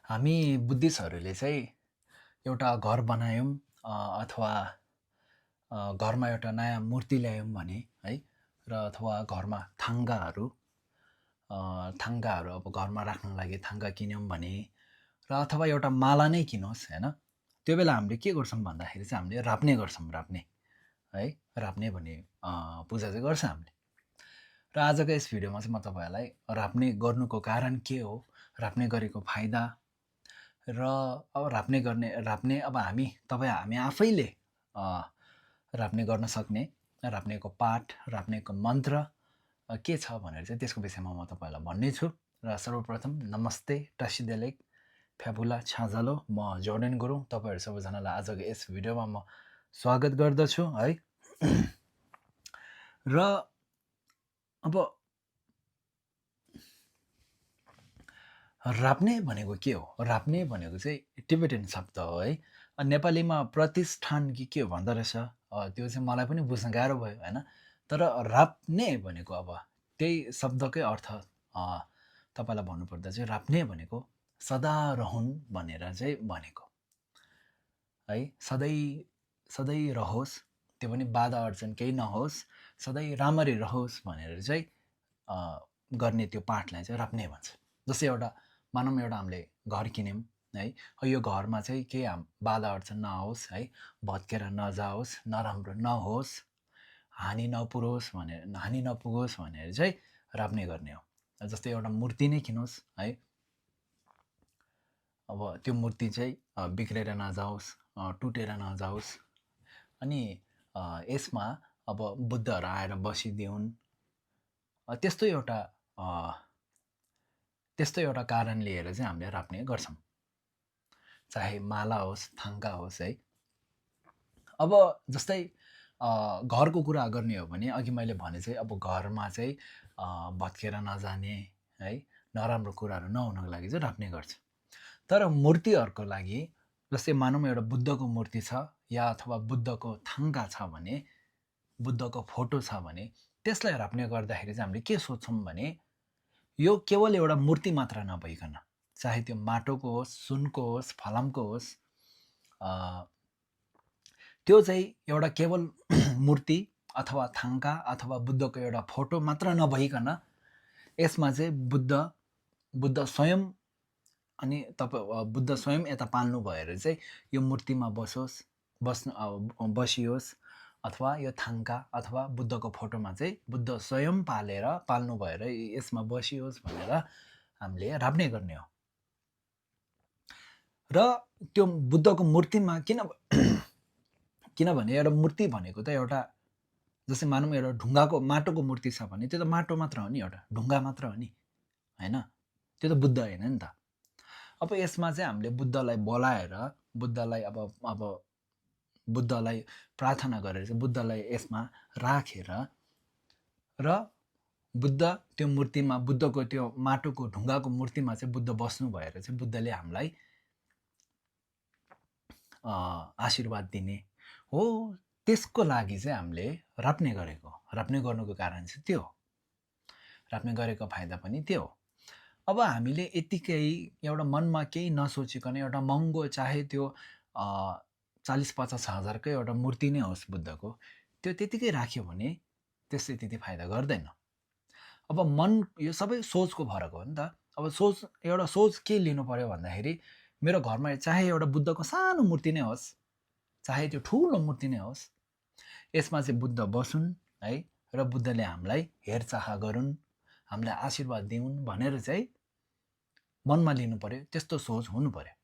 हामी बुद्धिस्टहरूले चाहिँ एउटा घर बनायौँ अथवा घरमा एउटा नयाँ मूर्ति ल्यायौँ भने है र अथवा घरमा थाङ्गाहरू अब घरमा राख्नको लागि थाङ्गा किन्यौँ भने र अथवा एउटा माला नै किनोस् होइन त्यो बेला हामीले के गर्छौँ भन्दाखेरि चाहिँ हामीले राप्ने गर्छौँ है राप्ने भन्ने पूजा चाहिँ गर्छ हामीले। र आजको यस भिडियोमा चाहिँ म तपाईँहरूलाई राप्ने गर्नुको कारण के हो, राप्ने गरेको फाइदा र अब राप्ने अब हामी आफैले राप्ने गर्न सक्ने राप्नेको पाठ, राप्नेको मन्त्र के छ भनेर चाहिँ त्यसको विषयमा म तपाईँहरूलाई भन्ने छु। र सर्वप्रथम नमस्ते टासिदेलेक फ्याबुला छाजालो, म जोर्डेन गुरुङ, तपाईँहरू सबैजनालाई आजको यस भिडियोमा म स्वागत गर्दछु है। र अब राप्ने भनेको के हो? राप्ने भनेको चाहिँ टिबेटन शब्द हो है। नेपालीमा प्रतिष्ठान कि के हो भन्दो रहेछ, त्यो चाहिँ मलाई पनि बुझ्न गाह्रो भयो होइन। तर राप्ने भनेको अब त्यही शब्दकै अर्थ तपाईँलाई भन्नुपर्दा चाहिँ राप्ने भनेको सदा रहन् भनेर चाहिँ भनेको है। सधैँ रहोस्, त्यो पनि बाधा अर्चन केही नहोस्, सधैँ राम्ररी रहोस् भनेर चाहिँ गर्ने त्यो पाठलाई चाहिँ राप्ने भन्छ। जस्तै मानौँ एउटा हामीले घर किन्यौँ है, यो घरमा चाहिँ केही बाधा अर्चन नआओस् है, भत्केर नजाओस्, नराम्रो नहोस्, हानि नपुगोस् भनेर चाहिँ राप्ने गर्ने हो। जस्तै एउटा मूर्ति नै किनोस् है, अब त्यो मूर्ति चाहिँ बिग्रेर नजाओस्, टुटेर नजाओस्, अनि यसमा अब बुद्धहरू आएर बसिदिउन्, त्यस्तो एउटा कारण लिएर चाहिँ हामीले राप्ने गर्छौँ, चाहे माला होस्, थाङ्का होस् है। अब जस्तै घरको कुरा गर्ने हो भने अघि मैले भने चाहिँ अब घरमा चाहिँ भत्केर नजाने है, नराम्रो कुराहरू नहुनको लागि चाहिँ राप्ने गर्छ। तर मूर्तिहरूको लागि, जस्तै मानौँ एउटा बुद्धको मूर्ति छ या अथवा बुद्धको थाङ्का छ भने, बुद्धको फोटो छ भने, त्यसलाई राप्ने गर्दाखेरि चाहिँ हामीले के सोच्छौँ भने यो केवल एउटा मूर्ति मात्र नभइकन, चाहे त्यो माटोको होस्, सुनको होस्, फलामको होस्, त्यो चाहिँ एउटा केवल मूर्ति अथवा थाङ्का अथवा बुद्धको एउटा फोटो मात्र नभइकन यसमा चाहिँ बुद्ध स्वयं, अनि बुद्ध स्वयं यता पाल्नु भएर चाहिँ यो मूर्तिमा बसियोस्, अथवा यो थाङ्का अथवा बुद्धको फोटोमा चाहिँ बुद्ध स्वयं पाल्नु भएर यसमा बसियोस् भनेर हामीले राप्ने गर्ने हो। र त्यो बुद्धको मूर्तिमा किनभने एउटा मूर्ति भनेको त एउटा, जस्तै मानौँ एउटा माटोको मूर्ति छ भने त्यो त माटो मात्र हो नि, एउटा ढुङ्गा मात्र हो नि होइन, त्यो त बुद्ध होइन नि त। अब यसमा चाहिँ हामीले बुद्धलाई बोलाएर, बुद्धलाई प्रार्थना गरेर चाहिँ बुद्धलाई यसमा राखेर र बुद्ध त्यो मूर्तिमा, बुद्धको त्यो माटोको ढुङ्गाको मूर्तिमा चाहिँ बुद्ध बस्नु भएर चाहिँ बुद्धले हामीलाई आशीर्वाद दिने हो। त्यसको लागि चाहिँ हामीले राप्ने गर्नुको कारण चाहिँ त्यो हो, राप्ने गरेको फाइदा पनि त्यो हो। अब हामीले यतिकै एउटा मनमा केही नसोचिकन एउटा महँगो, चाहे त्यो 40-50 हजारकै एउटा मूर्ति नै होस् बुद्धको, त्यो त्यतिकै राख्यो भने त्यसले त्यति फाइदा गर्दैन। अब यो सबै सोचको फरक हो नि त। अब सोच के लिनु पर्यो भन्दाखेरि, मेरो घरमा चाहे एउटा बुद्धको सानो मूर्ति नै होस्, चाहे त्यो ठुलो मूर्ति नै होस्, यसमा चाहिँ बुद्ध बसुन् है, र बुद्धले हामीलाई हेरचाह गरून्, हामीलाई आशीर्वाद दिउन् भनेर चाहिँ मनमा लिनु पर्यो, त्यस्तो सोच हुनु पर्यो।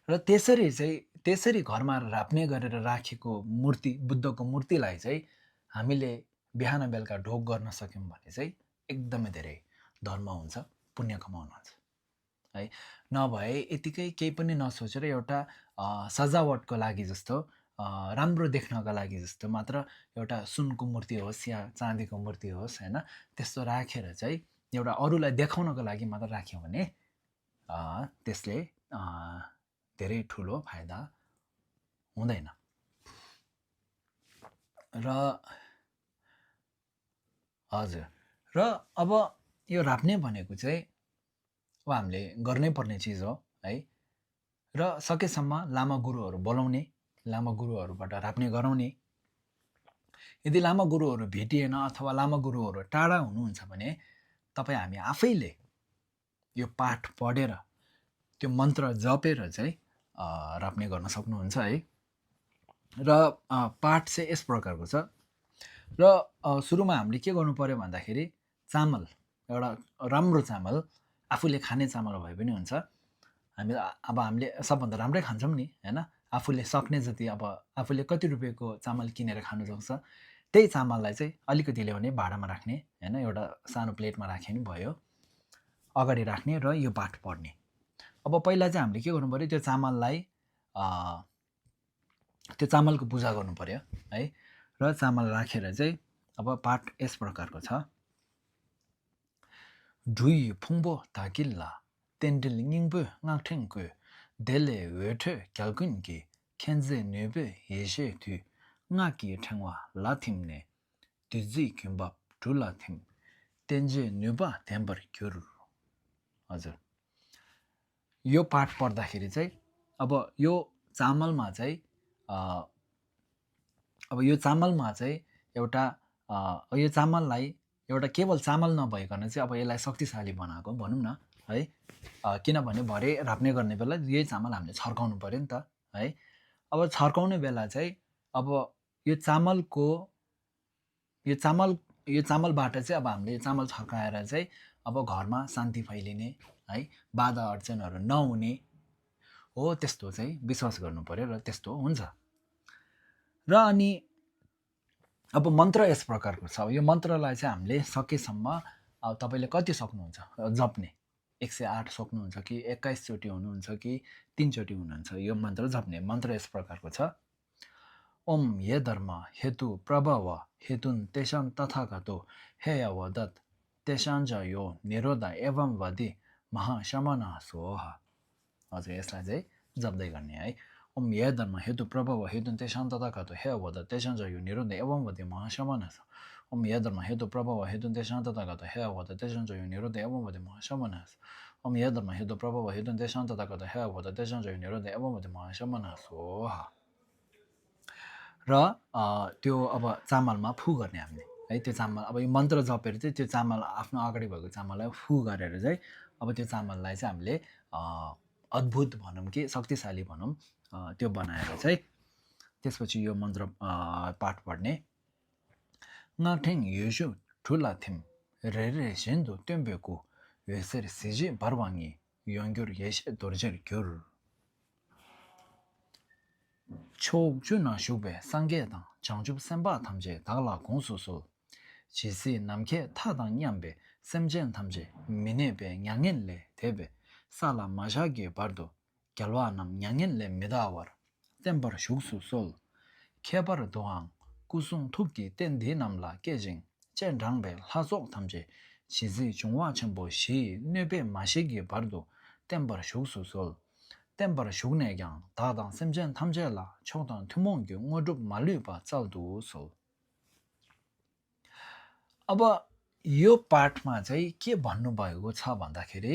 र त्यसरी घरमा राप्ने गरेर राखेको मूर्ति, बुद्धको मूर्तिलाई चाहिँ हामीले बिहान बेलुका ढोग गर्न सक्यौँ भने चाहिँ एकदमै धेरै धर्म हुन्छ, पुण्य कमाउनुहुन्छ है। नभए यतिकै केही पनि नसोचेर एउटा सजावटको लागि जस्तो, राम्रो देख्नका लागि जस्तो मात्र एउटा सुनको मूर्ति होस् या चाँदीको मूर्ति होस् होइन, त्यस्तो राखेर चाहिँ एउटा अरूलाई देखाउनको लागि मात्र राख्यो भने त्यसले धेरै ठुलो फाइदा हुँदैन। र हजुर, र अब यो राप्ने भनेको चाहिँ अब हामीले गर्नै पर्ने चिज हो है। र सकेसम्म लामा गुरुहरू बोलाउने, लामा गुरुहरूबाट राप्ने गराउने। यदि लामा गुरुहरू भेटिएन अथवा लामा गुरुहरू टाढा हुनुहुन्छ भने तपाईँ हामी आफैले यो पाठ पढेर त्यो मन्त्र जपेर चाहिँ राप्ने गर्न सक्नुहुन्छ है। र पाठ चाहिँ यस प्रकारको छ। र सुरुमा हामीले के गर्नु पर्यो भन्दाखेरि चामल, एउटा राम्रो चामल, आफूले खाने चामल भए पनि हुन्छ। अब हामीले सबभन्दा राम्रै खान्छौँ नि होइन, आफूले सक्ने जति, अब आफूले कति रुपियाँको चामल किनेर खानु सक्छ त्यही चामललाई चाहिँ अलिकति ल्याउने, भाँडामा राख्ने होइन, एउटा सानो प्लेटमा राखे पनि भयो, अगाडि राख्ने र यो पाठ पढ्ने। अब पहिला चाहिँ हामीले के गर्नु पऱ्यो, त्यो चामललाई त्यो चामलको पूजा गर्नु पर्यो है। र चामल राखेर चाहिँ अब पाठ यस प्रकारको छ। ढुई फुङ्बो धाकिल्ला तेन्डेल निङबो ngaktengko dele wete kyalkunki kenze nebe yeshe tu ngaki thangwa lathimne tizi kimbap tulathim tenje nuba tembar kyuru। हजुर, यो पाठ पढ्दाखेरि चाहिँ अब यो चामलमा चाहिँ एउटा यो चामललाई एउटा केवल चामल नभइकन चाहिँ अब यसलाई शक्तिशाली बनाएको भनौँ न है। किनभने भरे राप्ने गर्ने बेला यही चामल हामीले छर्काउनु पर्यो नि त है। अब छर्काउने बेला चाहिँ अब यो चामलबाट चाहिँ अब हामीले चामल छर्काएर चाहिँ अब घरमा शान्ति फैलिने है, बाधा अर्चनहरू नहुने हो, त्यस्तो चाहिँ विश्वास गर्नु पर्यो र त्यस्तो हुन्छ। र अनि अब मन्त्र यस प्रकारको छ। यो मन्त्रलाई चाहिँ हामीले सकेसम्म तपाईँले कति सक्नुहुन्छ जप्ने, 108 सक्नुहुन्छ कि 21 चोटि हुनुहुन्छ कि 3 चोटि हुनुहुन्छ, यो मन्त्र जप्ने। मन्त्र यस प्रकारको छ। ओम ये धर्म हेतु प्रभव हेतुन तेषां तथागतो हेयवदत् तेषां च यो निरोध एवं वदि महाशमनः सोहा। हजुर, यसलाई चाहिँ जप्दै गर्ने है। ओम ये धर्म हेतु प्रभव हेतुन तेषां तथागतो हेयवदत् तेषां च यो निरोध एवं वदि महाशमनः। ओम ये धर्म हेतु प्रभव हेतुन तेषां तथागतो हेयवदत् तेषां च यो निरोध एवं वदि महाशमनः। ओम ये धर्म हेतु प्रभव हेतुन तेषां तथागतो हेयवदत् तेषां च यो निरोध एवं वदि महाशमनः सोहा। र त्यो अब चामलमा फु गर्ने हामीले है। त्यो चामल अब यो मन्त्र जपेर चाहिँ त्यो चामल, आफ्नो अगाडि भएको चामललाई फु गरेर चाहिँ अब त्यो चामललाई चाहिँ हामीले अद्भुत भनौँ कि शक्तिशाली भनौँ, त्यो बनाएर चाहिँ त्यसपछि यो मन्त्र पाठ पढ्ने। ngakteng yeshu tulathim rere shendu tembeku yeser siji barwangi yongyur yeshe dorjer gyur chokju na shubhe sangye dang changjub semba tamje dagla gongsu sol chisi namke tadang nyambe semjen tamje minebe nyangen le tebe sala majage bardo gyalwa nam nyangen le medawar tembar shuksu sol kebar doang kusung tukki tendi namla kejing chen rangbe lasok tamje chisi chungwa chenpo shi nebe mashige bardo tembar shuksu sol tembar shukne gyang dadang semjen tamje la chokdang tumongyo ngodrup malupa chaldu sol। अब यो पाठमा चाहिँ के भन्नुभएको छ भन्दाखेरि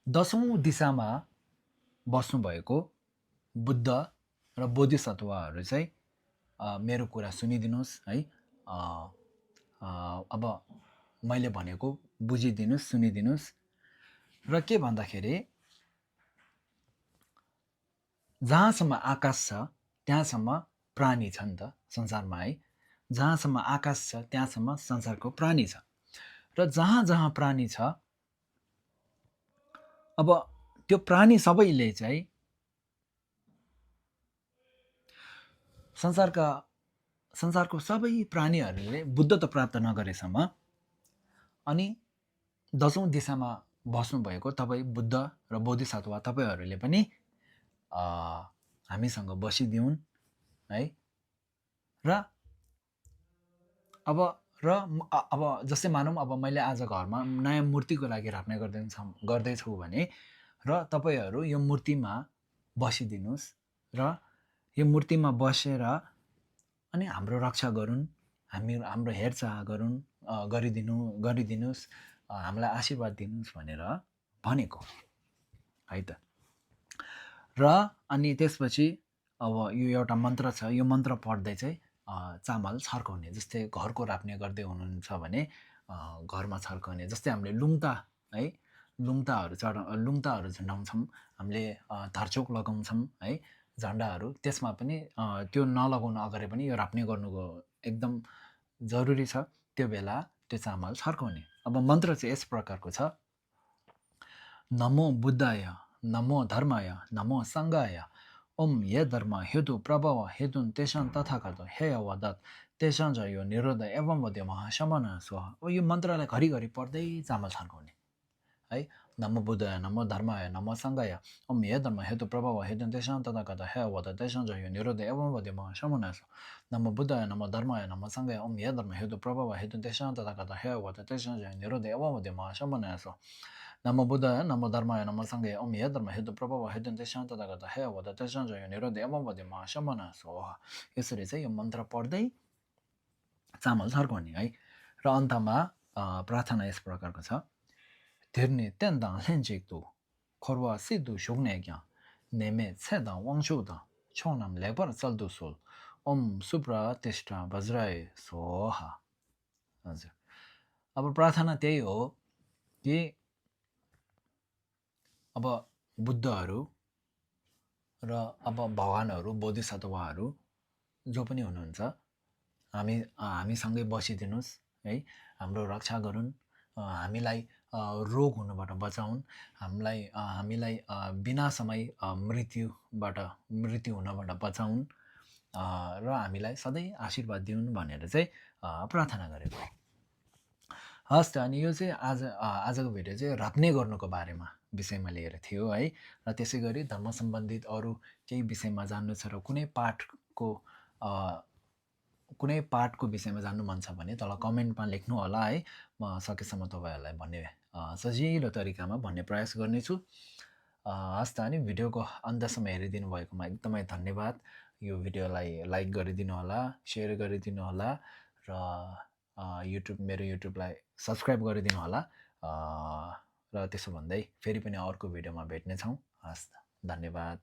दशौं दिशामा बस्नुभएको बुद्ध र बोधिसत्वहरू चाहिँ मेरो कुरा सुनिदिनुहोस् है। अब मैले भनेको बुझिदिनुहोस्, सुनिदिनुहोस्। र के भन्दाखेरि जहाँसम्म आकाश छ त्यहाँसम्म प्राणी छ नि त संसारमा है। जहाँसम्म आकाश छ त्यहाँसम्म संसारको प्राणी छ। र जहाँ जहाँ प्राणी छ अब त्यो प्राणी सबैले चाहिँ संसारको सबै प्राणीहरूले बुद्धत्व प्राप्त नगरेसम्म अनि दशौं दिशामा बस्नुभएको तपाईँ बुद्ध र बोधिसत्व तपाईँहरूले पनि हामीसँग बसिदिउन् है। र अब जस्तै मानौँ अब मैले आज घरमा नयाँ मूर्तिको लागि राप्ने गर्दैछु भने र तपाईँहरू यो मूर्तिमा बसिदिनुहोस् र यो मूर्तिमा बसेर अनि हाम्रो रक्षा गरून्, हाम्रो हेरचाह गरिदिनुहोस् हामीलाई आशीर्वाद दिनुहोस् भनेर भनेको है त। र अनि त्यसपछि अब यो एउटा मन्त्र छ, यो मन्त्र पढ्दै चाहिँ चामल छर्काउने, जस्तै घरको राप्ने गर्दै हुनुहुन्छ भने घरमा छर्काउने, जस्तै हामीले लुङ्ता है, लुङ्ताहरू झुन्डाउँछौँ, हामीले धर्चोक लगाउँछौँ है, झन्डाहरू, त्यसमा पनि त्यो नलगाउनु अगाडि पनि यो राप्ने गर्नुको एकदम जरुरी छ। त्यो बेला त्यो चामल छर्काउने। अब मन्त्र चाहिँ यस प्रकारको छ, नमो बुद्धाय, नमो धर्माय, नमो सङ्घाय, ओम हे धर्म हेतु प्रभव हेतुन तेषां तथागत हे वदत तेषां च यो निरोध एवं वद्य महाशमन स्वाहा। अब यो मन्त्रलाई घरिघरि पढ्दै चामल छर्काउने है। नमो बुद्धाय, नमो धर्माय, नमो सङ्घाय, ओम हे धर्म हेतु प्रभव हेतुन तेषां तथागत हे वदत तेषां च यो निरोध एवं वद्य महाशमन स्वाहा। नमो बुद्धाय, नमो धर्माय, नमो सङ्घाय, ओम हे धर्म हेतु प्रभव हेतुन तेषां तथागत हे वदत तेषां च यो निरोध एवं वद्य महाशमन स्वाहा। नमो बुद्धाय, नमो धर्माय, नमो सङ्घाय, ओम हे धर्म हेतु प्रभव हेतुन तेषां तथागत हे वदत तेषां च यो निरोध एवं वद्य महाशमन स्वाहा। यसरी चाहिँ यो मन्त्र पढ्दै चामल छर्काउने है। र अन्तमा प्रार्थना यस प्रकारको छ, धिर्ने त्यन्दाङ लेन्चेक्दो खोर्वा सिद्धु शोग्नेज्ञ नेमे छेदा वाङसुद छोनाम लेपर चल्दु सोल ओम सुप्रा तिष्ठा वज्राय स्वाहा। हजुर, अब प्रार्थना त्यही हो कि अब बुद्धहरू र अब भगवानहरू, बोधिसत्वहरू जो पनि हुनुहुन्छ, हामीसँगै बसिदिनुहोस् है, हाम्रो रक्षा गरून्, हामीलाई रोग हुनबाट बचाउन्, हामीलाई बिना समय मृत्यु हुनबाट बचाउन् र हामीलाई सधैँ आशीर्वाद दिउन् भनेर चाहिँ प्रार्थना गरेको। हस् त, अनि यो चाहिँ आजको भिडियो चाहिँ राप्ने गर्नुको बारेमा विषयमा लिएर थियो है। र त्यसै गरी धर्म सम्बन्धित अरू केही विषयमा जान्नु छ र कुनै पाठको विषयमा जान्नु मन छ भने तल कमेन्टमा लेख्नु होला है। म सकेसम्म तपाईँहरूलाई भन्ने सजिलो तरिकामा भन्ने प्रयास गर्नेछु। हस् त, अनि भिडियोको अन्त्यसम्म हेरिदिनु भएकोमा एकदमै धन्यवाद। यो भिडियोलाई लाइक गरिदिनु होला, सेयर गरिदिनु होला र मेरो युट्युबलाई सब्सक्राइब गरिदिनु होला। र त्यसो भन्दै फेरि पनि अर्को भिडियोमा भेट्नेछौँ। हस् त, धन्यवाद।